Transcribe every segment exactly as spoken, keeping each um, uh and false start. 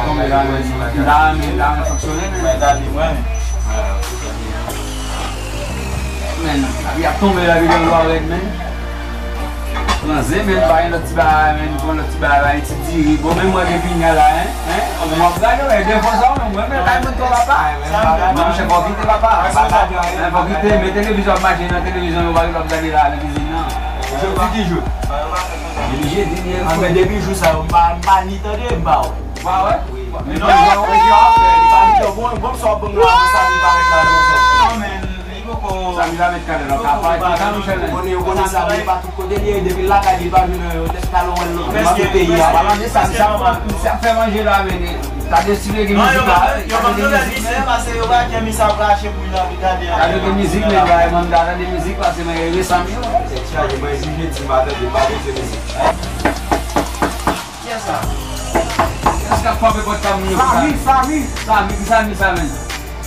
ap tonbe la, men. M ta renmen, m ta renmen fonksyone, men. Men, lavi ap tonbe la, videyo a rèd, men. Pran zen, men, pa gen lòt ti bagay, men, pran lòt ti bagay, ti diri. Bon, men mwen gen pinya la, en, en. Mwen ap gade, wè, defo sa, men mwen, men, kay mwen twò papa. Mwen, monchè, fò kite papa. En, fò kite, men televizyon ap mache nan televizyon, yo pa gen lòt gade la, nan kizin nan. Jodi ki jou? Depi jedi, li. A, men depi jou sa yo, m pa, m pa ni tande, m pa wè. Pa wè? Men non, men jan w ap fè, li pa ni tande. Bon, bon, sa w ap ban m la, sa li parèt la, non, sa. Non, men, li poko. Sa li la met kanè nan kapa, epi sa, Michel, men. Konnen, yo konnen sa, men pa tout kote li ye, depi lakay li, li pa jwenn nan yo, lè talon wè l nan, nan tout peyi a. Pale de sa, misye ap fè, misye ap fè manje la, men, gade si vle gen mizik la, gade gen mizik, men. Misye, paske yo pa gen misye ap rache pou l ap gade. Gade gen mizik, men, gade, man, gade gen mizik, paske, men, resan yo. Tèt chaje, mwen, si je di m pa tande, pa bezwen mizik. Kiyès sa? Kiyès k ap frape pòt kay moun yo konsa? Sami, Sami. Sami, ki Sami sa, menm?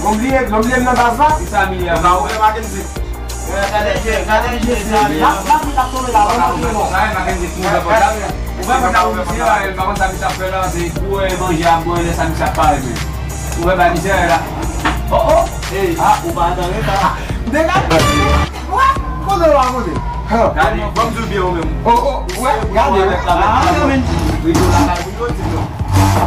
Lòm li ye, lòm li ye nan baz la? Ki Sami li ye? Ou ka ouvè Mackenzie. Gade je, gade je, Sami. N ap, n ap vin ap tonbe la, lòm ap vin non. Sa, Mackenzie ki ouvè pòt la. Ouvè pòt la pou misye la, pa konn sa misye ap fè la, se pou, eh, manje a bwè, lè sa misye ap parèt, menm. Ouvè bay misye la. Oh, oh! Hey, ah, ou pa nan reta. Degaje! Wè! Kote w a kote? Gade, ban m di w byen ou menm. Oh, oh, wè, gade, wè. Ah, men. Rido lakay moun yo di nou.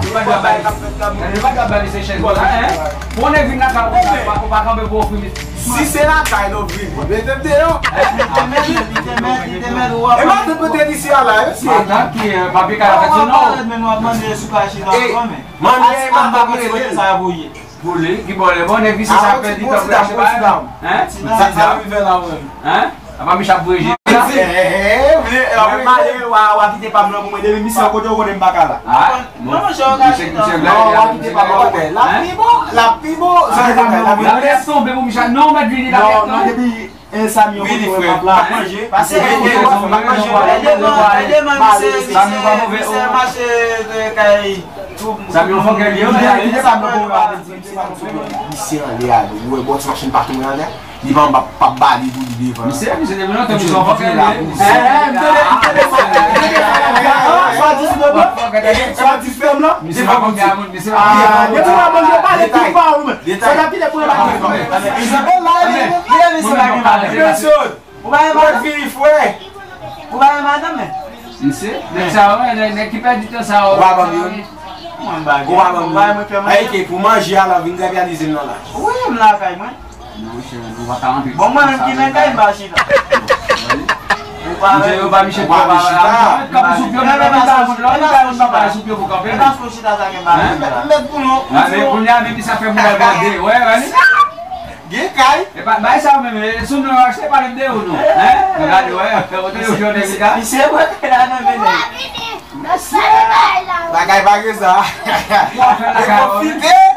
Yo pa dwe bay, yo pa dwe bay misye chèz la, en. Pou nèg vin lakay ou, ou pa, ou pa kanpe pou ofri misye. Si se lakay nou vin, mete m deyò. Li te mèt, li te mèt, li te mèt, ou ap. E matant mwen te di si a la, yo si. Matant ki, eh, papi ka fè ti non. Men nou ap manje sou kache nan men. Manje, matant mwen te di sa pou ye. Pou li, ki bò lè bon, nèg visye sa pèdi tan pou l achte bagay. Hein? Ti dam, sa rive la, mwen. Hein? Apa Michel ap voye je. Mwen male, wa, wa kite pa m nan pou mwen, depi misye kote w konnen m pa ka la. Ah, bon. Misye, misye blayi, wa kite pa m nan kote. L ap pi bon, l ap pi bon. L ap tonbe pou Michel. Non, mèt vini, l ap tonbe. Depi E Sami, yon kote wè m ap la. Manje. Pase, e, e, manje. Ède man, ède man, misye, misye, misye mache, e, kay tou. Sami, yon fòkè li ye. Misye anlè a, ou wè bò ti machin pa tou anlè. Li pa, pa, pa bali pou li devan. Misye, misye, depi lontan, misye yon fòkè li ye. E, e, m tande, m tande fòkè. Swa di sou mwen, swa di fèm lan. Misye pa konn sa moun, misye pa konn sa moun. Depi w ap manje, pale tou ba ou, men. Sa ta pile pou yon bagay. Ou pa gen mal. Ou pa gen mal. Misye, nèg sa yo, nèg, nèg ki pèdi tan sa yo. Ou pa ban m youn? Mwen bagay. Ou pa ban m youn? Ayike, pou manje a la, vin trapyalize m nan la. Wi, m lakay mwen. Monchè, nou pa ka antre. Bon, mwen menm ki nan kay, m pa chita. Misye, yo ba misye twò ba. Kanpe sou pye, men pa moun la, li pa moun pa sou pye pou kanpe. E pa sou chita sa gen bagay. Mèt pou nou. A, men kounye a, menm sa fè moun la gade. Wè, wè, li. Gen kay. E pa, bay sa menm, e, sou nou achte pa menm de ou non. Hein? Gade, wè, fè wote yo jwenn li ka. Misye wote la nan mennen. Bagay pa gen sa. Yo pwofite.